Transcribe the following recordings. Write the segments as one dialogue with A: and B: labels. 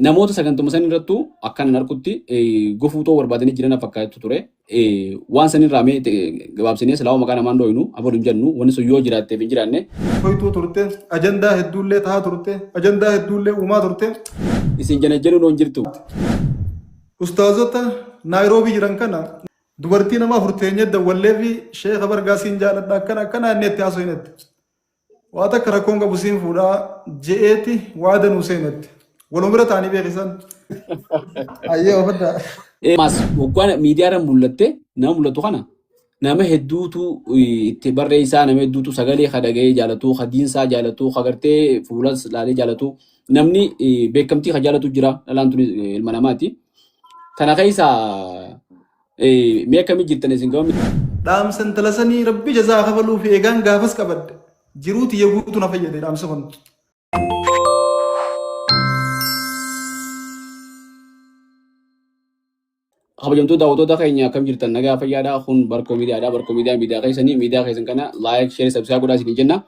A: Namoota sagantuma san irrattuu akkan an arkutti gufuu ta'uu barbaadanii jiran fakkaatu ture. Waan san irraa mee gabaabsinee silaa maqaa namaan dhooynu abalu hin jennu wanni sun yoo jiraatteef hin jiraanne.
B: Hoytuu turte, ajandaa hedduullee tahaa turte, ajandaa hedduullee uumaa turte.
A: Isin janajjanuun hin jirtu.
B: Ustaazota Naayiroobii jiran kana dubartii nama afur teenyee dawwallee fi sheeka bargaa siin jaaladha akkana akkana inni itti haasofnetti. Waa takka rakkoon qabu siin fuudhaa je'eeti waada nuu seenetti. Waluma bira taa'anii beekisan. Ayyee ofaddaa.
A: Maas waggaan miidiyaa irra mul'atte nama mul'atu kana nama hedduutu itti barreessaa, nama hedduutu sagalee ka dhaga'ee jaalatu, ka diinsaa jaalatu, ka gartee fuulas laalee jaalatu, namni beekamtii ka jaalatu jira. Dhalaan tun ilma namaati. Kana keessa mee akkamii jirtan isin gama?
B: Dhaamsa intala sanii rabbi jazaa kafaluu fi eegaan gaafas qabadde. Jiruu tiyya guutuu na fayyade dhaamsi kun.
A: Kabajamtoota daawwattoota keenya, akkam jirtan? Nagaa fayyaadha? Kun Barkoo Miidiyaadha. Barkoo Miidiyaa miidiyaa keessanii, miidiyaa keessan kana like, share, subscribe godhaa isiniin jenna.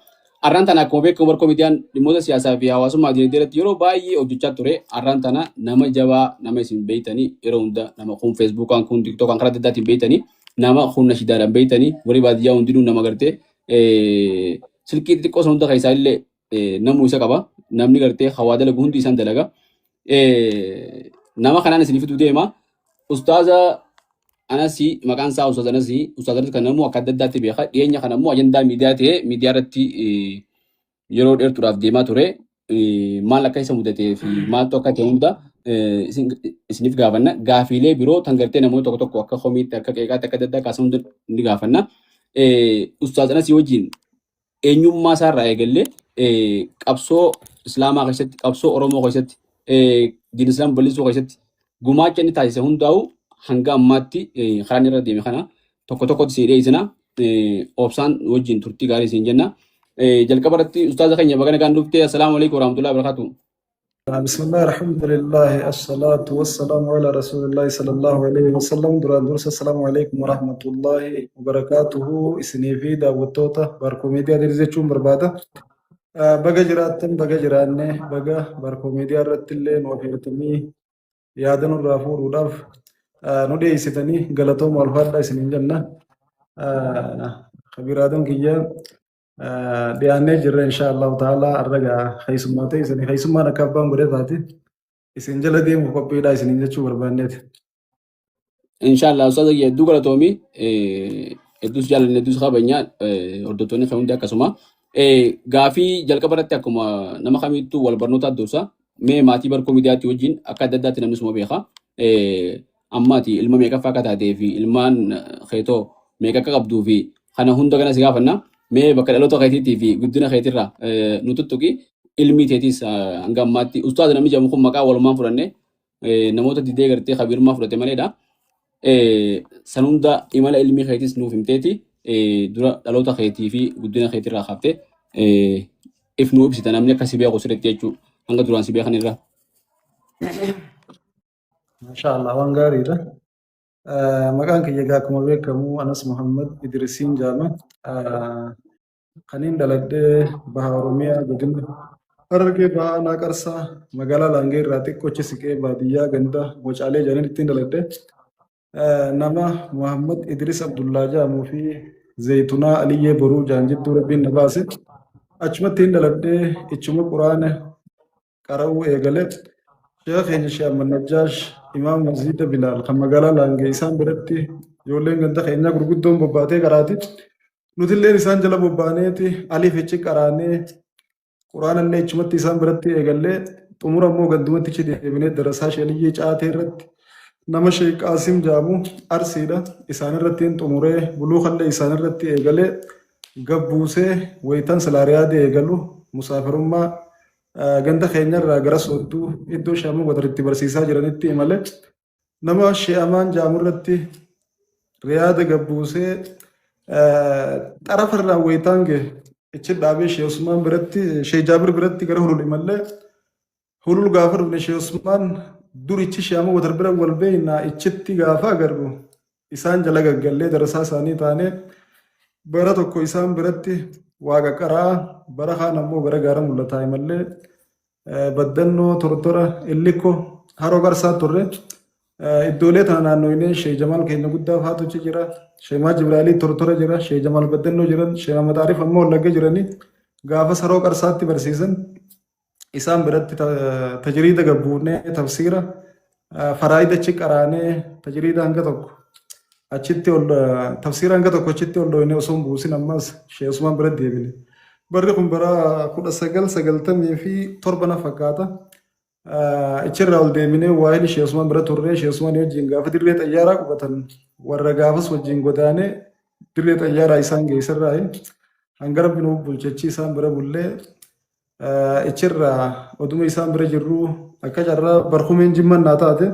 A: Har'aan tana akkuma beekamu Barkoo Miidiyaan dhimmoota siyaasaa fi hawaasummaa dinagdee irratti yeroo baay'ee hojjechaa ture. Har'aan tana nama jabaa, nama isin beektanii, yeroo hunda nama kun Feesbuukaan, kun Tiktookaan, karaa adda addaatiin beektanii, nama kun nashidaadhaan beektanii, warri baadiyyaa hundinuu nama gartee silkii xixiqqoo sana hunda keessaa illee namuu isa qaba. Namni gartee hawaa dalagu hundi isaan dalaga. Nama kanaan isin fiduu deema. Ustaaza Anasii, maqaan isaa Ustaaza Anasii. Ustaaza Anasii kan namuu akka adda addaatti beeka. Dhiyeenya kana immoo ajandaa miidiyaa ta'ee miidiyaa irratti yeroo dheertuudhaaf deemaa ture. Maal akka isa mudatee fi maaltu akka ta'e hunda isiniif gaafanna. Gaafiilee biroo tan gartee namoonni tokko tokko akka komiitti, akka qeeqaatti, akka adda addaa kaasan hunda ni gaafanna. Ustaaza Anasii wajjin eenyummaa isaa irraa eegallee qabsoo Islaamaa keessatti, qabsoo Oromoo keessatti, diin Islaam bal'isuu keessatti gumaacha inni taasise hundaa'u hanga ammaatti karaa inni irra deeme kana tokko tokkotti isin dhiyeessina. Obsaan wajjin turtii gaarii isin jenna. Jalqaba irratti ustaaza keenya baga nagaan dhuftee. Assalaamu alaikum warahmatullahi wabarakatuh.
B: بسم الله، الحمد لله، الصلاة والسلام على رسول الله صلى الله عليه وسلم. Duraan dursa السلام عليكم ورحمة الله وبركاته isinii fi daawwattoota Barkoo Miidiyaa Diriis jechuun barbaada. Baga jiraattan, baga jiraanne, baga Barkoo Miidiyaa irratti illee nu afeertanii yaada nurraa fuudhuudhaaf nu dhiyeessitanii galatooma, ulfaadhaa isiniin jenna. Kabiraadan kiyya dhiyaannee jirra insha Allahu ta'ala. Arraga keessummaa ta'e isin keessummaan akka abbaan godhee taate isin jala deemuuf qophiidha isiniin jechuu barbaanneeti.
A: Inshallah ustaaza kiyya, hedduu galatoomi. Hedduus jaalanne, hedduus kabajna, hordoftoonni kan hundi akkasuma. Gaafii jalqaba irratti akkuma nama kamittuu wal barnootaa dursa mee maatii Barkoo Miidiyaatti wajjin akka adda addaatti namni suma beeka. Amma ati ilma meeqaffaa akka taatee fi ilmaan keetoo meeqa akka qabduu fi kana hunda kana si gaafanna. Mee bakka dhaloota keetiitii fi guddina keetirraa nu tuttuqi. Ilmi teetiis hanga ammaatti ustaaza namni jedhamu kun maqaa walumaan fudhanne namoota didee gartee kabiirummaa fudhate maleedha. San hunda imala ilmi keetiis nuuf himteeti dura dhaloota keetii fi guddina keetirraa kaaftee if nuu ibsita, namni akka si beeku sirriitti jechuudha. Hanga duraan si beekan irraa.
B: Masha Allah, waan gaariidha. Maqaan kiyya egaa akkuma beekamu Anas Muhammad Idrisiin jedhama. Kaniin dhaladhee baha Oromiyaa, godina Harargee Bahaa, Aanaa Qarsaa, magaalaa Laangee irraa xiqqoochi siqee baadiyyaa ganda Mocaalee jedhaniin ittiin dhaladhe. Nama Muhammad Idris Abdullaa jedhamuu fi Zaytunaa Aliyyee Boruu jedhan jidduu Rabbiin na baase. Achumatti hin dhaladhee, ichuma Quraana qara'uu eegale. Sheekha keenya Sheekh Ahmad Najjaash, Imaama Masjiida Bilaal kan magaalaa Laangee, isaan biratti ijoolleen ganda keenyaa gurguddoon bobbaatee qaraati. Nutilleen isaan jala bobbaaneeti aliif ichi qaraanee, Quraanallee ichumatti isaan biratti eegallee, xumura immoo gandumatti ichi deebinee darasaa Sheeliyyee Caatee irratti nama Sheekh Qaasim jedhamu, Arsiidha. Isaan irratti hin xumuree, buluukallee isaan irratti eegalee gabbuusee wayitan silaa Riyaadii eegalu musaafirummaa ganda keenyarraa gara Soodduu iddoo Shaamuu Badar itti barsiisaa jiranitti imale. Nama She'amaan jedhamu irratti Riyaada gabbuusee, xarafarraa wayitaan gahe ichi dhaabee Shee Usmaan biratti, Shee Jaabir biratti gara Hulul imallee. Hulul gaafa dhufne Shee Usmaan dur ichi Shaamuu Badar bira wal beeknaa, ichitti gaafa agarru isaan jala gaggallee darasaa isaanii taanee bara tokko isaan biratti waaqa qaraa, bara kaan ammoo gara gaara mul'ataa imallee. Baddannoo, Tortora, Illikko, Haroo Qarsaa turre. Iddoolee tana naannoynee Shee Jamaal keenya guddaa faatu achi jira. Shee Maa Jibraalii Tortora jira. Shee Jamaal Baddannoo jiran. Shee Mahamad Arif ammoo Wallagga jiranii. Gaafas Haroo Qarsaatti barsiisan. Isaan biratti tajriida gabbuunee tafsiira faraayida achi qaraanee tajriida hanga tokko achitti ol tafsiira hanga tokko achitti ol dhooynee osoo hin buusin ammas Shee Usmaan bira deebine. Barri kun bara 1997 na fakkaata. Achirraa ol deebinee waahili Shee Usmaan bira turree Shee Usmaan wajjin gaafa dirree xayyaaraa qubatan warra gaafas wajjin godaanee dirree xayyaaraa isaan geessirraa hanga rabbi nu bulchechi isaan bira bullee Ichirraa oduma isaan bira jirruu akka carraa barkumeen jimman naa taate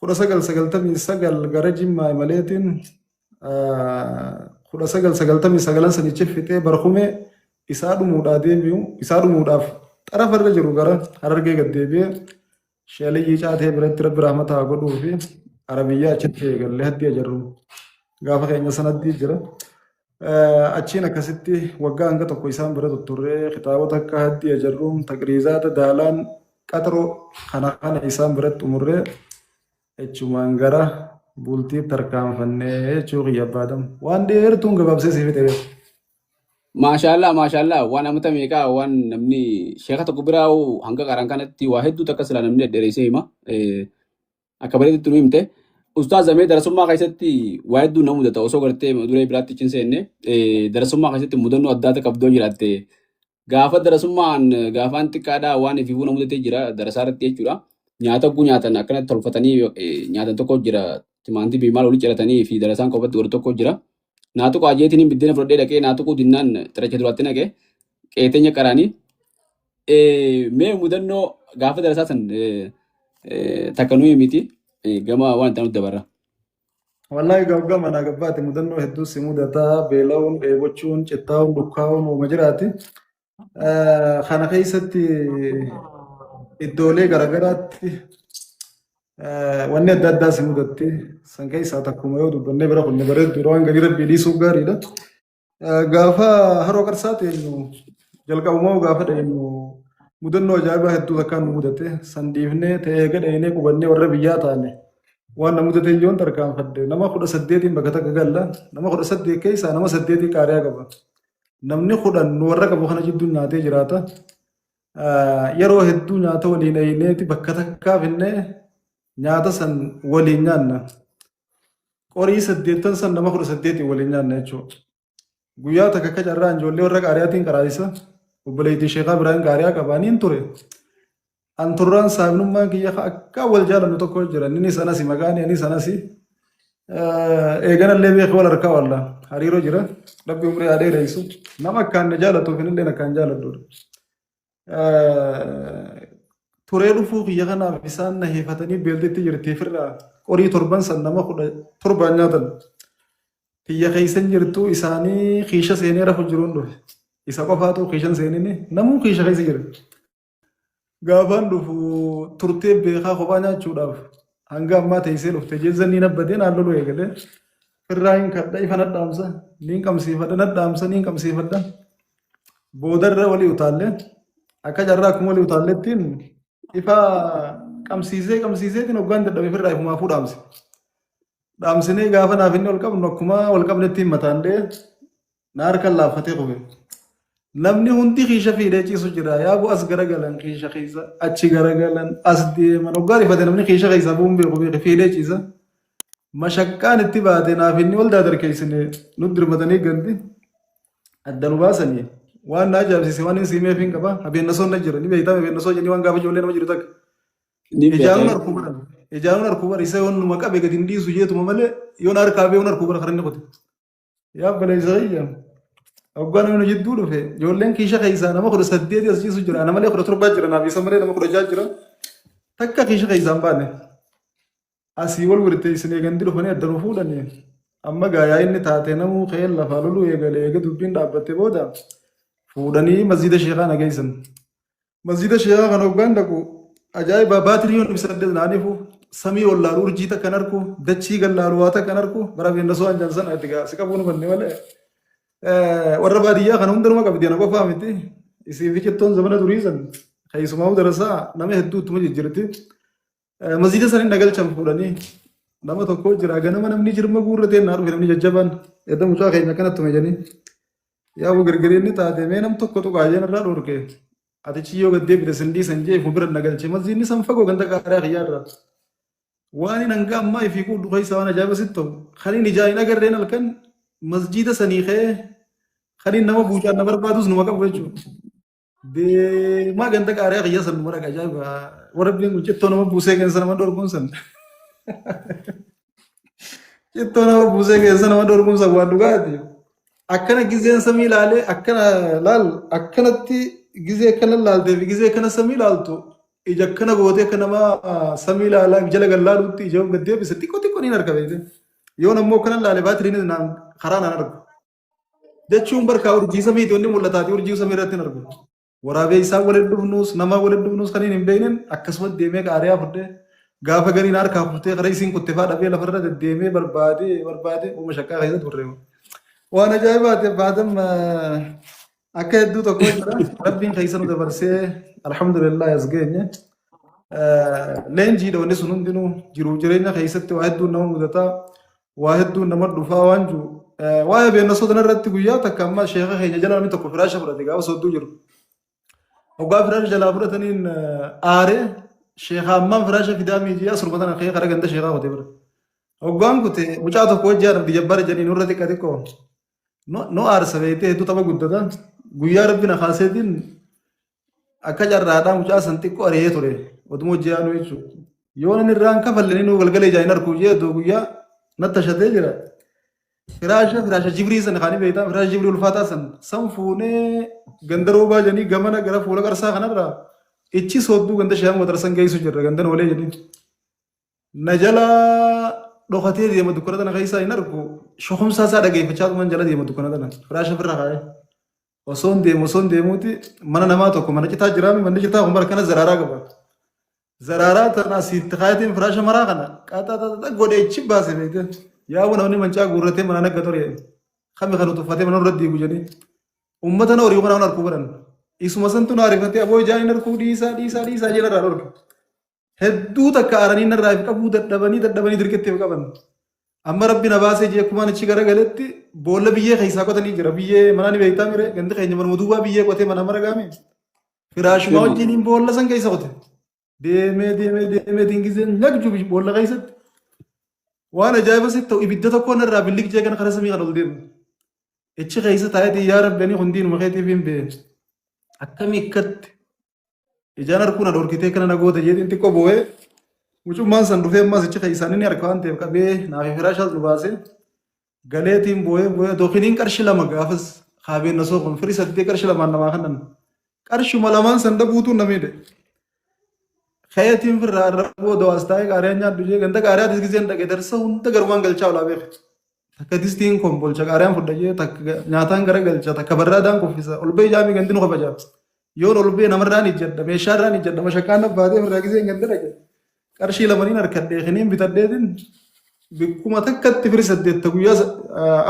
B: 1999 gara jimmaa imaleetiin 1999 sanichi fixee barkumee isaa dhumuudhaa deebi'u isaa dhumuudhaaf xarafarra jiru gara harargee gad deebi'ee sheeliyyii caatee biratti rabbi rahmata haa godhuu fi arabiyyaa achitti eegallee haddii ajarru gaafa keenya sanaddii jira. Achiin akkasitti waggaa hanga tokko isaan bira tutturree kitaabota akka haddii ajarruun taqriizaata daalaan qaxroo kana kana isaan biratti xumurree achumaan gara bultii tarkaanfannee jechuu kiyya abbaadam. Waan dheertuun gabaabsee sii fixe beeku.
A: Maashaallah maashaallah waan amata meeqaa waan namni sheeka tokko biraa hanga qaran kanatti waa hedduu takka silaa namni dhedheereessee hima. Akka bareedutti nu himte. Ustaaz Amee darasummaa keessatti waa hedduu na mudata osoo gartee duree biraatti hin seenne darasummaa keessatti mudannoo addaa takka qabdoo jiraatte. Gaafa darasummaan gaafaan xiqqaadhaa waan ifiifuu na mudatee jira darasaa irratti jechuudha. Nyaata oguu nyaatan akkanatti tolfatanii nyaatan tokko jira timaantimii maal walitti ciratanii fi darasaan kophatti godhu tokko jira. Naa tuqaa jeetiin biddeena fudhadhee dhaqee naa tuquu dinnaan xiracha duraatti naqe qeeteenya qaraanii. Mee mudannoo gaafa darasaa san takka nuyi miti gama waan itti aanutti dabarra.
B: Wallaahi gaggaa manaa gabbaati mudannoo hedduu si mudataa beela'uun dheebochuun cittaa'uun dhukkaa'uun uuma jiraati. Kana keessatti iddoolee garaagaraatti wanni adda addaa si mudatti. San keessaa takkuma yoo dubbannee bira kunne bareedduudha waan garii rabbii dhiisuuf gaariidha. Gaafa haroo qarsaa teenyu jalqabumaa gaafa dheenyu mudannoo ajaa'ibaa hedduu takkaan nu mudate san dhiifnee ta'ee eega dheenee qubannee warra biyyaa taane waan na mudate yoon tarkaanfadhe nama 18n bakka takka galla nama 18 keessaa nama saddeetii qaariyaa qaba. Namni 10 nu warra qabu kana jidduu nyaatee jiraata. Yeroo hedduu nyaata waliin eeyneeti bakka takkaa finnee nyaata san waliin nyaanna. Qorii saddeettan san nama 18n waliin nyaanna jechuudha. Guyyaa takka akka carraa ijoollee warra qaariyaatiin qaraayisa. Obboleettii Sheekaa Biraan qaariyaa qabaaniin ture. An turraan saahibnummaan kiyya akka wal jaalannu tokko jira. Inni sanasi maqaan inni sanasi. Eeganallee beeku wal harkaa walla hariiroo jira. Rabbi umrii haa dheeressu. Nama akkaan na jaalatuuf inni illee akkaan jaaladhuudha. Turee dhufuu kiyya kanaaf isaan na hiifatanii beeltitti jirti firraa qorii torban san nama 17n nyaatan. Tiyya keessa jirtu isaanii kiisha seenee rafu jiruun dhufe. Isa qofaatu kiishan seenini namuu kiisha keessa jira. Gaafaan dhufu turtee beekaa kophaa nyaachuudhaaf hanga ammaa teessee dhufte jezzanii nabbadee naan loluu eegalee firraa hin kadha ifa nadhaamsa niin qabsiifadha nadhaamsa niin qabsiifadha. Boodarra walii utaallee akka carraa akkuma walii utaallettiin ifa qabsiisee qabsiiseetiin hoggaan dadhabe firraa ifumaafuu dhaamse. Dhaamsinee gaafa naaf inni ol qabnu akkuma wal qabnettiin mataan dhee na harkan laaffatee kufe. Namni hundi kiisha fiidee ciisu jira. Yaaboo as garagalan kiisha keessa achi garagalan as deeman. Hoggaa rifate namni kiisha keessaa bu'uun beeku beeke fiidee ciisa. Mashaqqaan itti baate naaf inni ol daadarkeessine nu dirmatanii gandi adda nu baasanii. Waan na ajaa'ibsiise waan hin siimeef hin qaba. Habeennasoon na jira. Ni beektaa habeennasoon jennee waan gaafa ijoollee nama jiru takka.
A: Ni
B: Ijaanuun
A: beeka.
B: harkuu bara. Ijaanuun harkuu bara. Isa yoon numa qabe gadi hin dhiisu jeetuma malee yoon harkaa bee yoon harkuu bara karaa inni qote. Yaa obboleessa kiyya. Hoggaa namni nu jidduu dhufe ijoolleen kiisha keessaa nama 18 as ciisu jira. Ana malee 17 jira. Naaf isa malee nama 16 jira. Takka kiisha keessaa hin baane. Asii wal wirteessinee gandi dhufanii adda nu fuudhanii. Amma gaayaa inni taate namuu ka'ee lafaa loluu eegale eega dubbiin dhaabbatte booda fuudhanii masjiida sheekaa na geessan. Masjiida sheekaa kana hoggaan dhaqu ajaa'iba baatirii yoon ibsadhe naanifu samii ol laalu urjii takka hin arku dachii gad laalu waa takka hin arku bara beennasoo anjaan sana itti gaa si qabuu nu banne malee. Warra baadiyyaa kana hunda numa qabdi ana qofaa miti isii fi cittoon zamana durii san Keessumaa darasaa nama hedduu ittuma jijjiirti. Masjiida saniin nagalchan fuudhanii nama tokko jira ganama namni jirma guurratee naa dhufe namni jajjabaan edda mucaa keenya akkanatti tume jedhanii. Yaa aboo gargareenni taate mee nam tokko tuqaa jeen irraa dhorke. Atichi yoo gad deebite sin dhiisan jee ifuma bira nagalche masjiidni san fagoo ganda qaaraa kiyyaa irraa. Waan inni hanga ammaa ifii quudhu keessa waan ajaa'iba sitti ta'u kan inni ijaan hin agarreen halkan masjiida sanii ka'ee kan inni nama buucaan na barbaadus numa qabu jechuudha. Deemaa ganda qaariyaa kiyya san numa dhaqa ajaa'iba. Warra biyyan kun cittoo nama buusee keessa nama dhorkuun san. Cittoo nama buusee keessa nama dhorkuun san waan dhugaati. Akkana gizeen samii ilaalee akkana laal akkanatti gizee akkana laaltee fi gizee akkana samii ilaaltu ija akkana gootee akka nama samii ilaalaa jala gad laaluutti ija gad deebise xiqqoo xiqqoo niin arga beekte. Yoon ammoo akkana laale baatiriin naan karaa naan argu. Jechuun barkaa urjii samiiti wanni mul'ataati urjii samii irratti hin argu. Waraabee isaan waliin dhufnus nama waliin dhufnus kan hin beeknen akkasumas deemee qaariyaa fudhee gaafa gariin harkaa fuutee karaa isiin kutte fa'aa dhabee lafarra deddeemee barbaadee barbaadee uuma shakkaa keessa turre. Waan ajaa'ibaati baadam akka hedduu tokko jira. Rabbiin keessa nu dabarsee alhamdulillah as geenye. Leenjiidha wanni sun hundinuu jiruuf jireenya keessatti waa hedduun nama mudataa waa hedduun nama dhufaa waan jiru. Waa'ee beennasoo kana irratti guyyaa takka amma sheeka keenya jala namni tokko firaasha fudhate gaafa sodduu jiru. Hoggaa firaasha jalaa fudhataniin aaree sheeka ammaan firaasha fidaa miijii asuma tana kee kara ganda sheekaa kutee bira. Hoggaan kute mucaa tokko wajjin Abdi Jabbaar jedhanii nurra xiqqa xiqqoo. Nu aarsa beektee hedduu tapha guddata. Guyyaa rabbi na kaaseetiin akka carraadhaa mucaa san xiqqoo ari'ee ture oduma hojii aanuu jechuudha. Yoo nan irraan kafalle inni nuu galgala ijaan hin arku jee iddoo guyyaa natti ashatee jira. Firaasha firaasha jibrii san kaanii beektaa firaasha jibrii ulfaataa san san fuunee ganda roobaa jedhanii gamana gara fuula qarsaa kanarraa ichi soodduu ganda shaama wadarsan geessu jirra ganda noolee jedhanii. Na jala dhokatee deema dukkana tana keessaa hin argu shokomsaa isaa dhageeffachaa tuman jala deema dukkana tana firaasha firra kaa'ee. Osoon deemu osoon deemuuti mana namaa tokko mana citaa jiraami manni citaa kun bara kana zaraaraa qaba. Zaraaraa tana asitti kaayatiin firaasha maraa kana qaxaxaxa godhee ichi baase beekte. Yaa namni mancaa guurratee mana nagga ture. Kami kan tuffatee mana irra diigu jedhee. Uummata na horii kana harkuu baran. Isuma santu na arifatee aboo ijaan hin harkuu dhiisaa dhiisaa dhiisaa jedha irraa dhorke. Hedduu takka aaranii narraa if qabuu dadhabanii dadhabanii dirqitti if qaban. Amma rabbi na baasee jee akkumaan achi garagaletti boolla biyyee keessaa qotanii jira. Biyyee manaa ni beektaa mire gandi keenya manuma duubaa biyyee qotee mana mara gaame. Firaashuma wajjiniin boolla san keessa qote. Deemee deemee deemee dingizeen nagju boolla keessatti. Waan ajaa'iba sitti ta'u ibidda tokko narraa billiq jee kana karaa samii kan ol deemu. Ichi keessa taa'eetii yaa rabbi ani hundiinuma keetiif hin bee. Akkamii akkatti Ijaan arguu na dhorkitee kana na goota jeetiin xiqqoo boo'ee mucummaan san dhufee ammas achi keessaan inni harka waan ta'eef qabee naaf firaashaas nu baasee galeetiin boo'ee boo'ee dookiniin qarshi 2 gaafas kaabeen na soofan firii 8 qarshi 2n namaa kennan qarshuma lamaan san dhabuutu na miidhe. Kayeetiin firraa irra booda waas taa'ee qaariyaa nyaadhu jee ganda qaariyaatis gizeen dhaqe darsa hunda garumaan galchaa olaa beeke. Takka distiin kombolcha qaariyaan fudha jee takka nyaataan gara galcha takka barraadaan kuffisa ol ba'ee jaamii gandi nu kabajaa. Yoon ol ba'e namarraan ijjadha meeshaarraan ijjadha mashaqqaan na baatee irraa giseen ganda dhaqe. Qarshii lamaniin harkadhee kiniin bitadheetiin bakkuma takkatti firii 8 guyyaa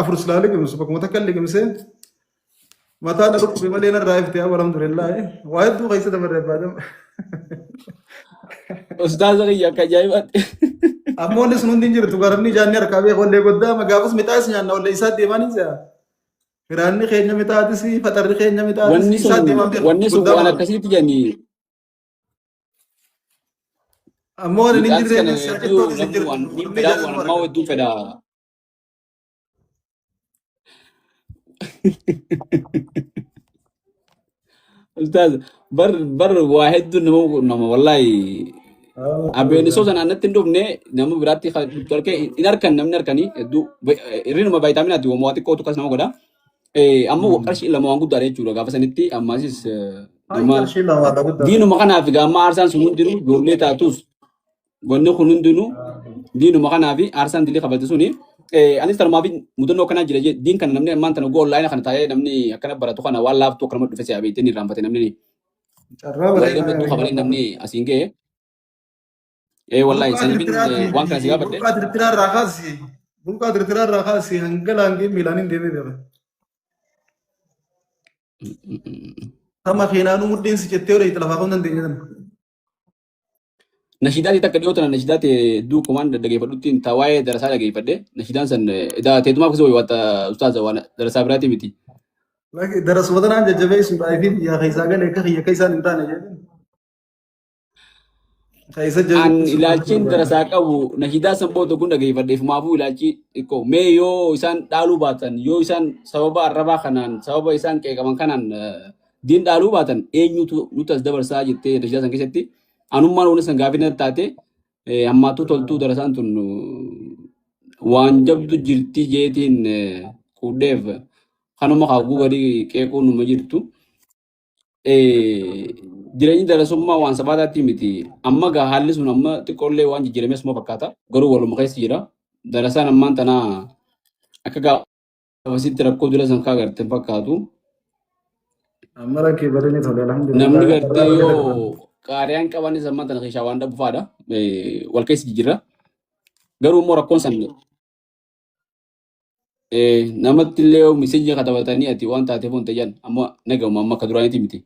B: 4 silaa liqimsu bakkuma takka liqimsee mataa na dhukkube malee narraa ifte yaa alhamdulillah waa hedduu keessa dabarre baadama.
A: Ustaaza kiyya akka ajaa'ibaatti.
B: Ammoo inni sun hundi hin jirtu garamni ijaanni harkaa beeku wallee goddaa gaafas mixaas nyaanna wallee isaa deemaa ni se'a. Firaanni keenya mixaatis faxarri keenya mixaatis
A: Wanni
B: isaa
A: sun
B: deemaa beeku
A: wanni sun
B: guddaa
A: waan
B: maal.
A: akkasiitti jedhanii
B: Ammoo waan hin
A: mixaatis
B: jirreen
A: kana hedduu
B: sirriitti hin
A: namni
B: jirtu
A: waan ni
B: namni
A: fedhaa
B: ijaan
A: waan
B: nu
A: ammaa
B: arga.
A: hedduu fedhaa. Ustaaz bar bar waa hedduu nama nama wallahi abeeni soo sanaan natti hin dhufne nama biraatti harkee hin harkan namni harkanii hedduu hir'inuma vaayitaaminaati waa xiqqootu akkas nama godha. Ammoo qarshii 2 waan guddaadha jechuudha gaafa sanitti ammaasis nama
B: Qarshii lamaadha guddaadha.
A: diinuma kanaaf egaa amma aarsaan sun hundinuu ijoollee taatus wanni kun hundinuu diinuma kanaaf aarsaan dilii kafalte suni anis tanumaaf mudannoo akkanaa jira jee diin kana namni ammaan tana goo onlaayina kana taa'ee namni akkana baratu kana waan laaftuu akkanuma dhufe si'a beektee ni irraanfate namni
B: Carraa
A: wareegama
B: bareedaa
A: hedduu kafalee namni asiin ga'e wallahi
B: Burqaa
A: saniifin
B: tirtiraatii
A: waan kana si
B: fi
A: gaafadhe.
B: burqaa tirtiraa irraa kaasi burqaa tirtiraa irraa kaasi hanga laangee miilaan hin deemee beeka. Tama keenaanuu mudhiin si jettee yoo lafaa ka'uu hin dandeenye tana.
A: Nashiidaa takka dhiyoo tana nashiidaa ta'e hedduu kumaan dhaggeeffadhutti ta waa'ee darasaa dhaggeeffadhe. Nashiidaan san edaa teetumaaf keessa wayii ustaaza waan darasaa biraati miti.
B: Lakki darasuma tanaan jajjabeessuudhaa fi biyyaa keessaa galee akka kiyya akka isaan hin taane jedhan. Keessa
A: An
B: jabeessuudhaaf
A: ilaalchiin
B: barbaada.
A: darasaa qabu nashiidaa san booda kun dhaggeeffadheef maafuu ilaalchi xiqqoo mee yoo isaan dhaaluu baatan, yoo isaan sababa arrabaa kanaan, sababa isaan qeeqaman kanaan diin dhaaluu baatan, eenyutu nuti as dabarsaa jettee nashiidaa san keessatti anummaan waan san gaafii natti taate, hammaattuu toltuu darasaan tun waan jabdu jirti jeetiin quudheef kanuma kaaguu gadi qeequun numa jirtu. Jireenyi darasummaa waan sabaataatti miti. Amma gaa haalli sun amma xiqqoollee waan jijjiirames moo fakkaata. Garuu waluma keessa jira. Darasaan ammaan tanaa akka gaafasitti rakkoo dura san kaa garte hin fakkaatu.
B: Amma rakkee badanii tole
A: Namni
B: alhamdulillah.
A: gartee yoo qaariyaan qabanis ammaan tana keessaa waan dhabu fa'aadha. Wal keessa jijjiirra. Garuu immoo rakkoon san namatti illee yoo miseenji katabatanii ati waan taateef wanta jedhan amma nagahuma amma akka duraaniiti miti.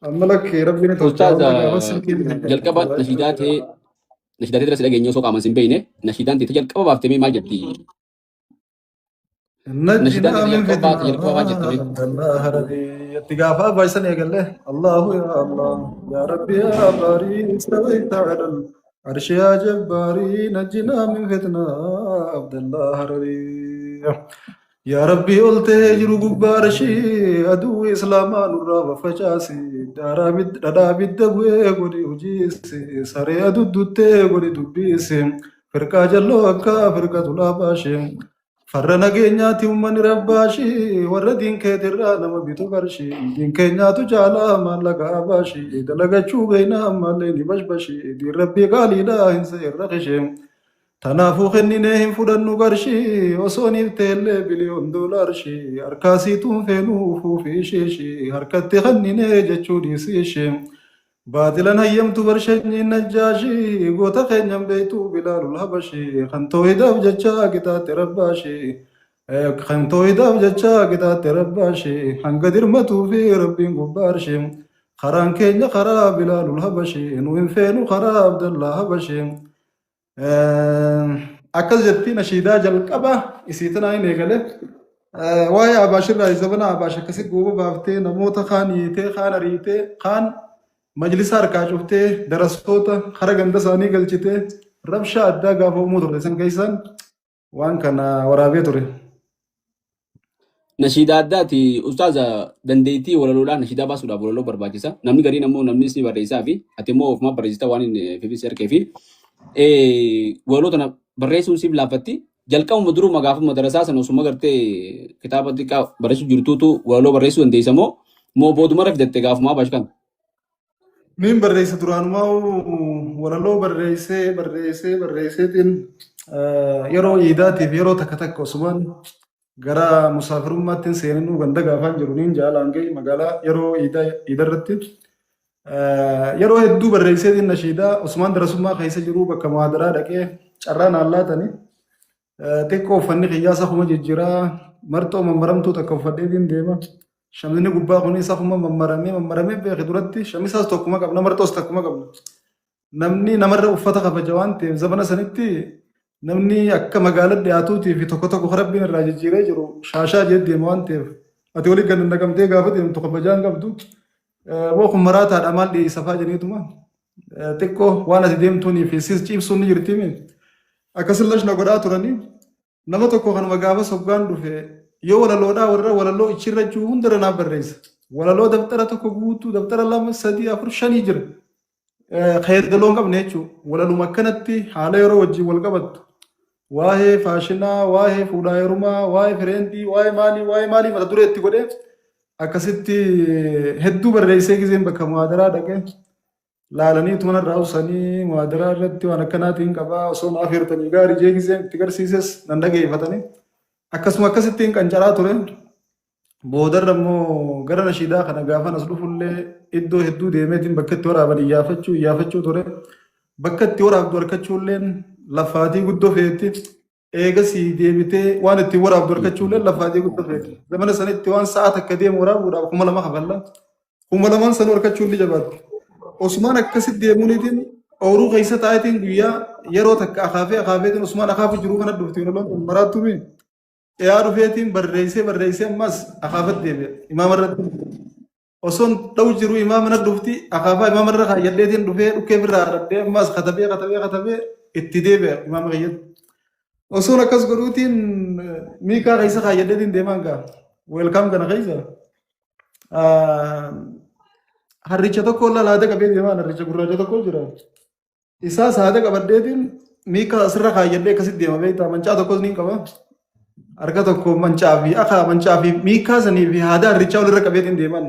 B: Amma lakkee rabbiin ni tolcha.
A: Ustaaza,
B: Wanta gaafa silkiin
A: jalqaba nashiidaa ta'ee nashiidaa ta'ee si dhageenye osoo qaamaan sin beekne, nashiidaan ta'e jalqaba baaftee maal jetti? Nashiidaan
B: نجنا
A: ta'e
B: من
A: jalqaba baate jalqaba maal jetti?
B: فتنة الهربي اتقافا بايسن يقول له الله يا الله يا ربي يا باري استويت على العرش يا جباري نجنا من فتنة عبد الله هرري يا ربي قلت هجر قبارشي أدو إسلاما نرى وفجاسي دارا بد دادا بد قولي وجيسي سري أدو دوتي قولي دبيسي فرقا جلو أكا فرقا تلاباشي Farra nageenyaati uummanni rabbaashii, warra diin keetirraa nama bitu qarshii, diin keenyaatu caalaa maallaqa abaashii, dalagachuu beekna ammallee ni bashbashii, diin rabbii qaaliidha hin seerra qishee. Tanaafuu kenninee hin fudhannu qarshii, osoo niif teellee biliyoon doolaarshii, harkaasiituun feenuu fuufii isheeshii, harkatti kenninee jechuu dhiisii ishee. Baatilan hayyamtu barshanyiin najjaashii, goota keenyan beektuu bilaalul habashii, kan toohidaaf jecha qixaatte rabbaashii, kan toohidaaf jecha qixaatte rabbaashii, hanga dirmatuu fi rabbiin gubbaarshii. Karaan keenya karaa bilaalul habashii, nu hin feenu karaa abdallaa habashii. Akkas jetti nashiidaa jalqaba isii tanaa hin eegale. Waa'ee Abaashirraa zabana Abaash akkasii gooba baaftee namoota kaan hiitee, kaan ariitee, kaan majlisa harkaa cuftee, darasoota kara ganda isaanii galchitee rabshaa addaa gaafa uumuu turte san keessaan waan kana waraabee ture.
A: Nashiidaa addaati ustaaza, dandeettii walaloodhaan nashiidaa baasuudhaaf walaloo barbaachisa. Namni gariin ammoo namni ni barreessaa fi ati immoo ofumaa barreessita waan hin fifis harkee fi walaloo tana barreessuun siif laaffatti. Jalqabuma duruma gaafuma darasaa sana osuma gartee kitaaba xiqqaa barreessuu jirtuutu walaloo barreessuu dandeessa moo moo boodumarra fidatte gaafumaa baashkan?
B: Niin barreessa, duraanumaa walaloo barreessee barreessee barreesseetiin yeroo iidaatiif yeroo takka takka osumaan gara musaafirummaatti hin seeninuu ganda gaafaan jiru niin jaalaan ga'e magaalaa yeroo iidaa iidarratti yeroo hedduu barreesseetiin nashiidaa osumaan darasummaa keessa jiru bakka muhaadaraa dhaqee carraa naan laatanii xiqqoo uffanni kiyyaas akkuma jijjiiraa marxoo mammaramtuu takka uffadheetiin deema. Shamizni gubbaa kunis akkuma mammaramee mammaramee beeke duratti shamisaas tokkuma qabna, marxoos tokkuma qabna. Namni namarra uffata kabaja waan ta'eef zamana sanitti namni akka magaalaa dhiyaatuutii fi tokko tokko rabbiin irraa jijjiiree jiru shaashaa jee deema waan ta'eef ati walii gad naqamtee gaafa deemtu kabajaa hin qabdu. Boo kun maraataadha, maal dhiyeessa fa'aa jedhaniituma xiqqoo waan ati deemtuunii fi sis ciibsuun ni jirti. Akkasumas na godhaa turanii nama tokko kanuma gaafa soggaan dhufe yoo walaloodhaa warra walaloo ichirra jiru hundarra naaf barreessa. Walaloo dabtara tokko guutuu, dabtara lama, sadii, afur, shanii jira. Keedaloo hin qabne jechuudha. Walaluma akkanatti haala yeroo wajjin wal qabattu. Waa'ee faashinaa, waa'ee fuudhaa heerumaa, waa'ee fireendii, waa'ee maalii, waa'ee maalii mata duree itti godhee akkasitti hedduu barreessee gizeen bakka muhaadaraa dhaqee laalanii tuma narraa usanii muhaadaraa irratti waan akkanaatiin qabaa osoo naaf hirtanii gaarii jee gizeen itti garsiises nan dhageeffatanii akkasuma akkasittiin qancaraa ture. Boodarra immoo gara nashiidaa kana gaafan as dhufullee iddoo hedduu deemeetiin bakka itti waraaban iyyaafachuu iyyaafachuu ture. Bakka itti waraabdu harkachuulleen lafaatii guddoo feetti. Eegasii deebitee waan ittiin waraabdu argachuullee lafaa deeguutti feeti. Zamana sanitti waan sa'a takka deemu waraabuudhaaf 2000 kafalla. 2000n sanuu argachuun ni jabaatti. Osmaan akkasitti deemuuniitiin ooyiruu keessa taa'eetiin guyyaa yeroo takka akaafee akaafeetiin Osmaan akaafu jiruu kana dhufti loon tun maraattuumi. Yaa dhufeetiin barreessee barreessee ammas akaafatti deebi'a. Imaama irratti. Osoon dha'u jiru imaama na dhufti akaafaa imaama irra kaayyadheetiin dhufee dhukkee birraa haradhee ammas katabee katabee katabee itti deebi'a imaama kiyyatti. Osoon akkas godhuutiin miikaa keessa kaayyadheetiin deemaan gaa. Weelkaam kana keessa. Harricha tokko laala haada qabee deemaan harricha gurraacha tokko jira. Isaas haada qabadheetiin miika asirra kaayyadhee akkasitti deema beektaa mancaa tokkos niin qaba. Harka tokko mancaa fi akka mancaa fi miikaa sanii fi haada harrichaa walirra qabeetiin deeman.